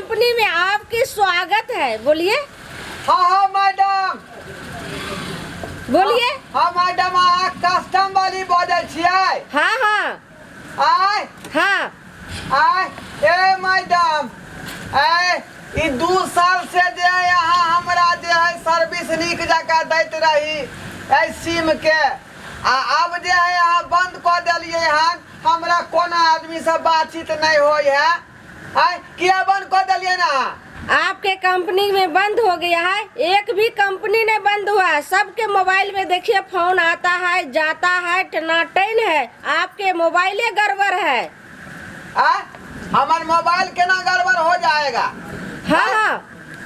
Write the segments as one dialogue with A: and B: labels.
A: Company में आपके स्वागत है। बोलिए।
B: हाँ हाँ मैडम।
A: बोलिए।
B: हाँ मैडम, अहाँ कस्टम वाली बजै छियै?
A: हाँ हाँ।
B: आय?
A: हाँ।
B: आय ए मैडम, ए ई 2 साल से जे अहाँ हमरा जे है सर्विस नीक जकाँ दैत रही एहि सिम के, आ आब जे है अहाँ बंद कऽ देलियै हन। हमरा कोनो आदमीसँ बातचीत नहि होइ है। आय, किया बंद कऽ देलियै ने अहाँ?
A: आपके कंपनी में बंद हो गया है? एक भी कंपनी नहीं बंद हुआ है। सबके मोबाइल में देखिए, फोन आता है, जाता है, टनाटन है। आपके मोबाइले गड़बड़ है।
B: आय, हमर मोबाइल केना गड़बड़ हो जाएगा?
A: हाँ हाँ,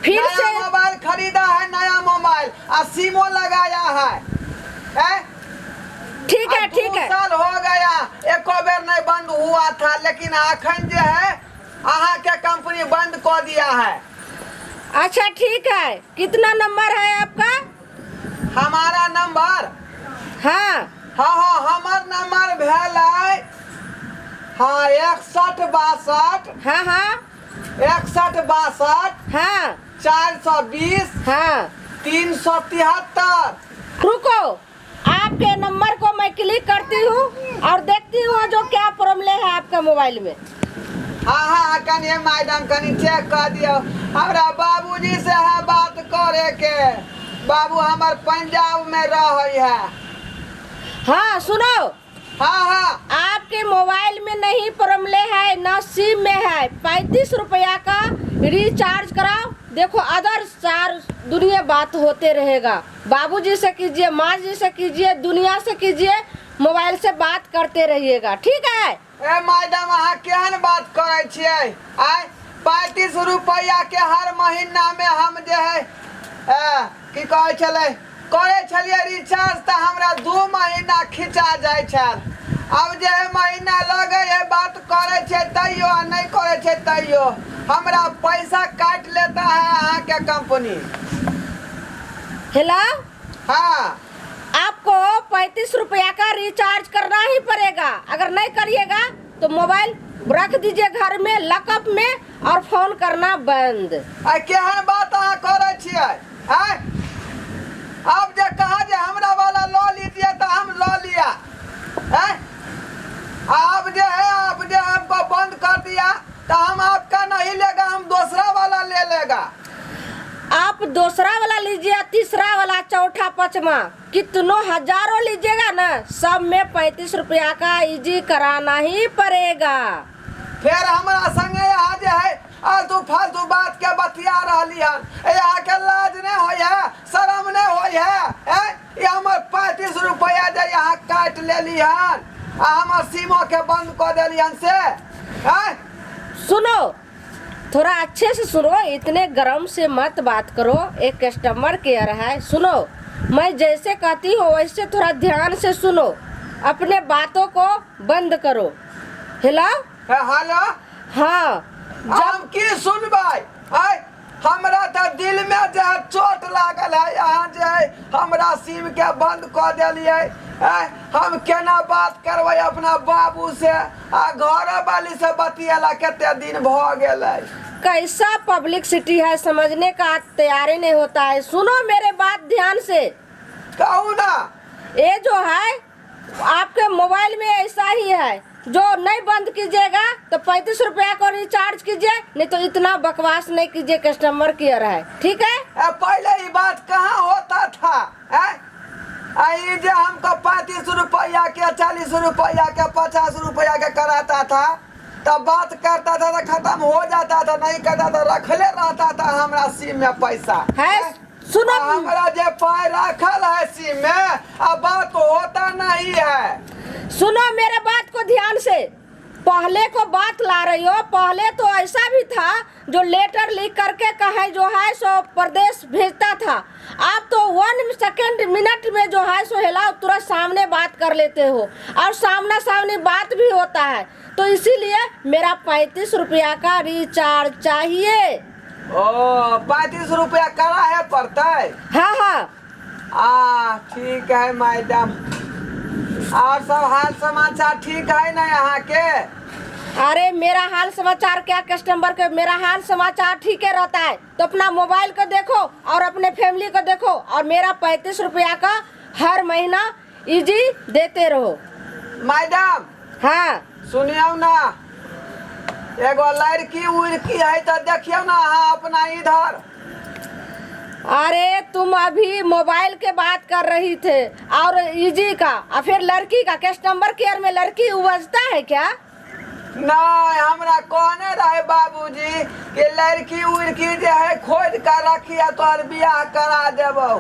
A: फिर
B: नया
A: से
B: मोबाइल खरीदा है, नया मोबाइल आ सिमो लगाया है, हैं?
A: ठीक है।
B: आ
A: ठीक
B: दू
A: है।
B: साल हो गया, एको बेर नहीं बंद हुआ था, लेकिन अखन जे है अहाँ के कंपनी बंद कऽ दिया है।
A: अच्छा, ठीक है। कितना नंबर है आपका?
B: हमारा नंबर?
A: हाँ।
B: हाँ हाँ, हमर नंबर भेल है, हाँ, 61 62
A: हाँ हाँ
B: 61 62 420 373।
A: रुको, आपके नंबर को मैं क्लिक करती हूँ और देखती हूँ जो क्या प्रॉब्लम है आपका मोबाइल में।
B: हाँ हाँ, कनि मैडम, कनि चेक कर दियौ। हमरा बाबूजी से है बात करे के। बाबू हमर पंजाब में रहै है।
A: हाँ, सुनो।
B: हाँ हाँ।
A: आपके मोबाइल में नहीं प्रॉब्लम है, ना सिम में है। 35 रुपया का रिचार्ज कराओ, देखो अदर चार दुनिया बात होते रहेगा। बाबूजी से कीजिए, माँ जी से कीजिए, दुनिया से कीजिए, मोबाइल से बात करते रहिएगा। ठीक है?
B: ए मैडम, अहाँ केहन बात करै छियै? आय, 35 रुपैआ के हर महीना में हम जे है ए, की कहै छलै, करै छलियै रिचार्ज, तऽ हमरा 2 महीना खिचा जाइ छल। आब जे है महीना लगै है, बात करै छै तैयो आ नहि करै छै तैयो हमरा पैसा काटि लेता है अहाँके कंपनी।
A: हेलो।
B: हाँ।
A: आपको 35 रुपया का रिचार्ज करना ही पड़ेगा। अगर नहीं करिएगा तो मोबाइल रख दीजिए घर में लॉकअप में और फोन करना बंद।
B: आ केहन बात अहाँ करै छियै? आँय, आब जे कहा जे हमरा वाला लऽ लीजिए तऽ हम लऽ लिया। आँय, आप जे है, आप जे हमको बंद कर दिया तो हम आपका नहीं लेगा, हम दूसरा वाला ले लेगा।
A: आप दूसरा वाला लीजिए, तीसरा वाला, चौथा, पाँचवा, कितनों हजारों लीजिएगा ना, सब में 35 रुपया का इजी कराना ही पड़ेगा।
B: फेर हमरा संगे यहाँ जे है आलतू फालतू बात के बतिया रहली हन। यहाँ के लाज नहीं होय है? शर्म नहीं होय है? हैं? ये हमर 35 रुपया जे यहाँ काटि लेली हन आ हमर सीमो के बंद कऽ देली हन से, हैं?
A: सुनो, थोड़ा अच्छे से सुनो, इतने गरम से मत बात करो। एक कस्टमर केयर है। सुनो, मैं जैसे कहती हूँ वैसे थोड़ा ध्यान से सुनो, अपने बातों को बंद करो। हेलो।
B: ए, हेलो।
A: हाँ।
B: हम की सुनबै? आय, हमरा तऽ दिल में जे है चोट लागल है। यहाँ जे है हमरा सिम के बंद कऽ देलियै। आय, हम केना बात करबै अपना बाबू से आ घर वाली से? बतियेला कते दिन भऽ गेलै।
A: कैसा पब्लिक सिटी है, समझने का तैयारी नहीं होता है। सुनो मेरे बात ध्यान से।
B: कहू ना।
A: ये जो है आपके मोबाइल में ऐसा ही है, जो नहीं बंद कीजिएगा तो 35 रुपया को रिचार्ज कीजिए, नहीं तो इतना बकवास नहीं कीजिए। कस्टमर केयर है, ठीक है?
B: ए, पहले ये बात कहाँ होता था? हैं? आ ई जे हमको 35 रुपया के, 40 रुपया के, 50 रुपया के कराता था तब बात करता था तो खत्म हो जाता था, नहीं करता तो रखले रहता था हमरा सिम में पैसा।
A: है, सुनो।
B: आ हमरा जे पाई रखल है सिम में, आ बात होता नहीं है।
A: सुनो मेरे बात को ध्यान से। पहले को बात ला रही हो। पहले तो ऐसा भी था जो लेटर लिख करके कहे जो है सो प्रदेश भेजता था। आप तो वन सेकेंड मिनट में जो है सो हिलाओ, तुरंत सामने बात कर लेते हो और सामना सामनी बात भी होता है। तो इसीलिए मेरा 35 रुपया का रिचार्ज चाहिए।
B: ओ, 35 रुपया करा है पड़ता है?
A: हाँ हाँ।
B: आ ठीक है मैडम, और सब हाल समाचार ठीक है ना यहाँ के?
A: अरे मेरा हाल समाचार क्या कस्टमर के, मेरा हाल समाचार ठीक है रहता है। तो अपना मोबाइल को देखो और अपने फैमिली को देखो और मेरा 35 रुपया का हर महीना इजी देते रहो।
B: मैडम।
A: हाँ।
B: सुनियौ ना, एगो लड़की उड़की है तऽ देखियौ ना अहाँ अपना इधर।
A: अरे तुम अभी मोबाइल के बात कर रही थे और इजी का और फिर लड़की का, कस्टमर केयर में लड़की उबजता है क्या?
B: नहीं, हमरा कहने रहे बाबूजी कि लड़की उड़की जे है खोज कर रखिए, तोहर बियाह करा देबौ।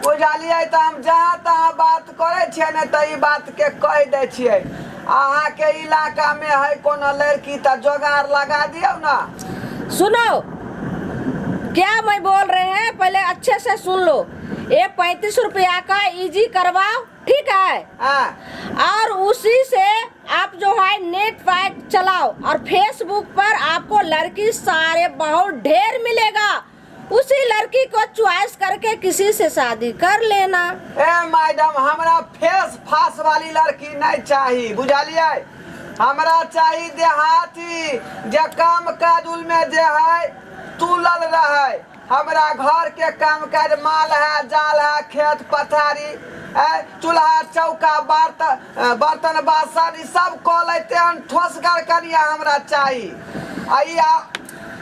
B: बुझलियै? तऽ हम जहाँ तहाँ बात करै छियै ने, तऽ ई बातके कहि दै छियै। अहाँके इलाकामे है कोनो लड़की तऽ जोगाड़ लगा दियौ ने।
A: सुनो, क्या मैं बोल रहे हैं, पहले अच्छे से सुन लो। ये 35 रुपया का इजी करवाओ, ठीक है?
B: हाँ।
A: और उसी से आप जो है नेट पैक चलाओ और फेसबुक पर आपको लड़की सारे बहुत ढेर मिलेगा। उसी लड़की को चॉइस करके किसी से शादी कर लेना।
B: ए मैडम, हमरा फेस फास वाली लड़की नहीं चाही, बुझलियै? हमरा चाही देहाती, जे काम काज में जे है तुलल रहे। हमरा घर के काम काज, माल है, जाल है, खेत पथारी, ए, चूल्हा चौका, बर्तन बर्तन बासन, ई सब कऽ लेते हन। ठोसगर कनिया हमरा चाही। आ ई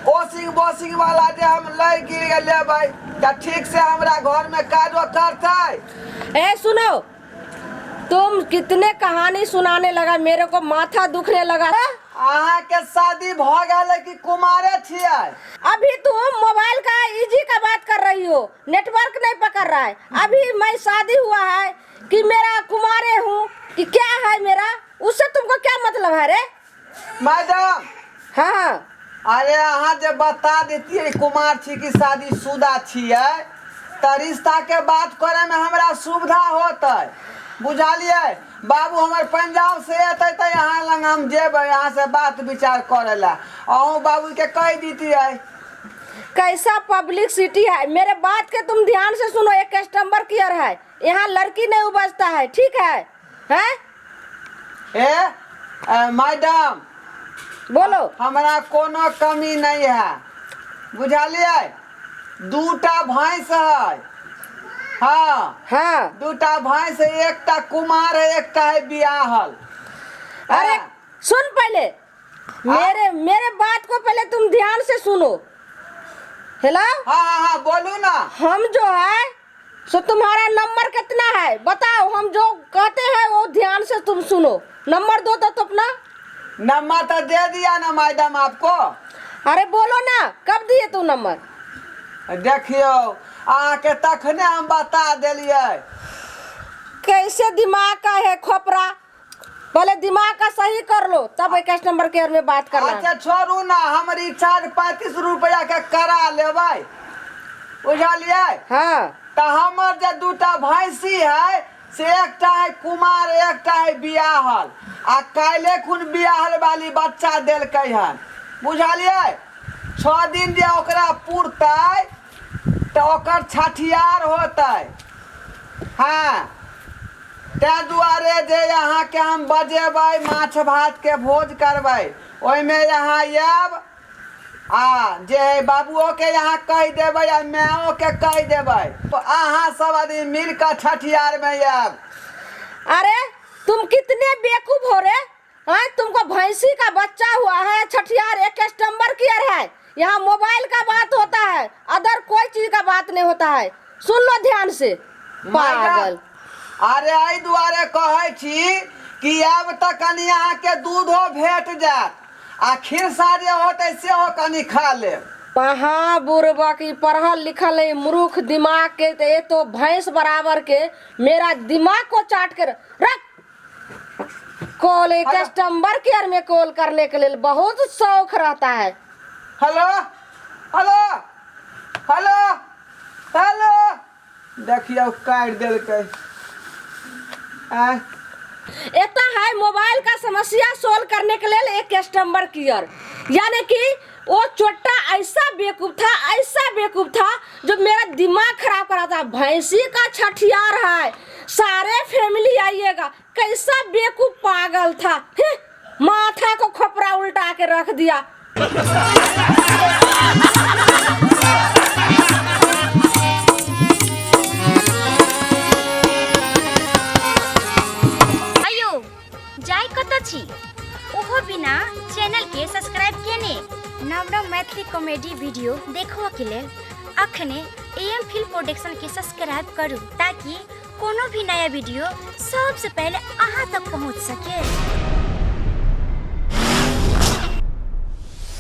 B: ओसिंग बोसिंग वाला जे हम लै गिर लेबै तऽ ठीक से हमरा घर में काजो करतै?
A: ए सुनो, तुम कितने कहानी सुनाने लगा, मेरे को माथा दुखने लगा।
B: अहाँके शादी भऽ गेलै कि कुमारे छियै?
A: अभी तुम मोबाइल का इजी का बात कर रही हो, नेटवर्क नहीं पकड़ रहा है। अभी मैं शादी हुआ है कि मेरा कुमारे हूँ कि क्या है मेरा, उससे तुमको क्या मतलब है रे?
B: मैडम।
A: हाँ।
B: अरे अहाँ जे बता देतियै कुमार छी कि शादी शुदा छियै, तऽ रिश्ता के बात करे में हमरा सुविधा होतै, बुझलियै? बाबू हमर पंजाब से एतै तऽ यहाँ लग हम जेबै यहाँ से बात विचार करे ला। अहूँ बाबू के कहि दितियै।
A: कैसा पब्लिक सिटी है? मेरे बात के तुम ध्यान से सुनो, एक कस्टमर केयर है, यहाँ लड़की नहीं उबजता है, ठीक है, हैं?
B: ए ए, मैडम।
A: बोलो।
B: हमरा कोनो कमी नहीं है, बुझलियै? दूटा भैंस है, हाँ। दूटा भैंस है, एकटा कुमार है, एकटा है बियाहल।
A: अरे
B: हाँ।
A: सुन पहले, मेरे मेरे बात को पहले तुम ध्यान से सुनो। हेलो।
B: हाँ हाँ हाँ बोलू ना।
A: हम जो है सो तुम्हारा नंबर कितना है बताओ। हम जो कहते हैं वो ध्यान से तुम सुनो। नंबर दो तो अपना।
B: नंबर तो दे दिया ना मैडम आपको।
A: अरे बोलो ना, कब दिए तू नंबर?
B: देखियौ, अहाँके तखने हम बता देलियै।
A: कैसे दिमाग का है खोपरा, पहले दिमाग का सही कर लो, तब एक कस्टमर केयर में बात करना।
B: अच्छा छोड़ू ना, हम रिचार्ज 35 रुपया के करा लेबै, बुझलियै?
A: हाँ।
B: तऽ हमर जे दूटा भैंसी है से एकटा है कुमार, एकटा है बियाहल, आ काल्हि खुन बियाहल वाली बच्चा देलकै हन, बुझलियै? 6 दिन जे ओकरा पुरतै तऽ ओकर छठियार होतै। हाँ, ताहि दुआरे जे अहाँके हम बजेबै, माछ भातके भोज करबै, ओहिमे अहाँ आयब आ जे है बाबुओके यहाँ कहि देबै आ मायोके कहि देबै। अहाँ सब आदमी मिल कऽ छठियारमे आयब।
A: अरे तुम कितने बेवकूफ हो रे, हाँ? तुमको भैंसी का बच्चा हुआ है, छठियार, एक कस्टमर केयर है, यहाँ मोबाइल का बात होता है, अदर कोई चीज का बात नहीं होता है। सुन लो ध्यान से, पागल।
B: अरे एहि दुआरे कहै छी कि आब तऽ कनि अहाँके दूधो भेट जायत आ खीरसा जे होतै सेहो कनि खा लेब।
A: महा बुड़बक, ई पढ़ल लिखल है, मूर्ख दिमाग के तो ये तो भैंस बराबर के मेरा दिमाग को चाट के रख। कॉल कस्टमर केयर में कॉल करने के लिए बहुत शौक रहता है।
B: हेलो हेलो हेलो हेलो, देखियौ, काटि देलकै आँय।
A: इतना है मोबाइल का समस्या सोल्व करने के लिए एक कस्टमर केयर, यानी कि वो चोट्टा ऐसा बेवकूफ था, ऐसा बेवकूफ था जो मेरा दिमाग खराब करा था। भैंसी का छठियार है, सारे फैमिली आइएगा, कैसा बेवकूफ पागल था, हैं? माथा को खोपरा उल्टा के रख दिया।
C: अयो जाय कतऽ छी ओहो बिना चैनल के सब्सक्राइब केने? नव नव मैथिली कॉमेडी वीडियो देखबऽ के लेल अखने ए एम फिल्म प्रोडक्शन के सब्सक्राइब करू ताकि कोनो भी नया वीडियो सबसे पहले अहाँ तक पहुँच सके।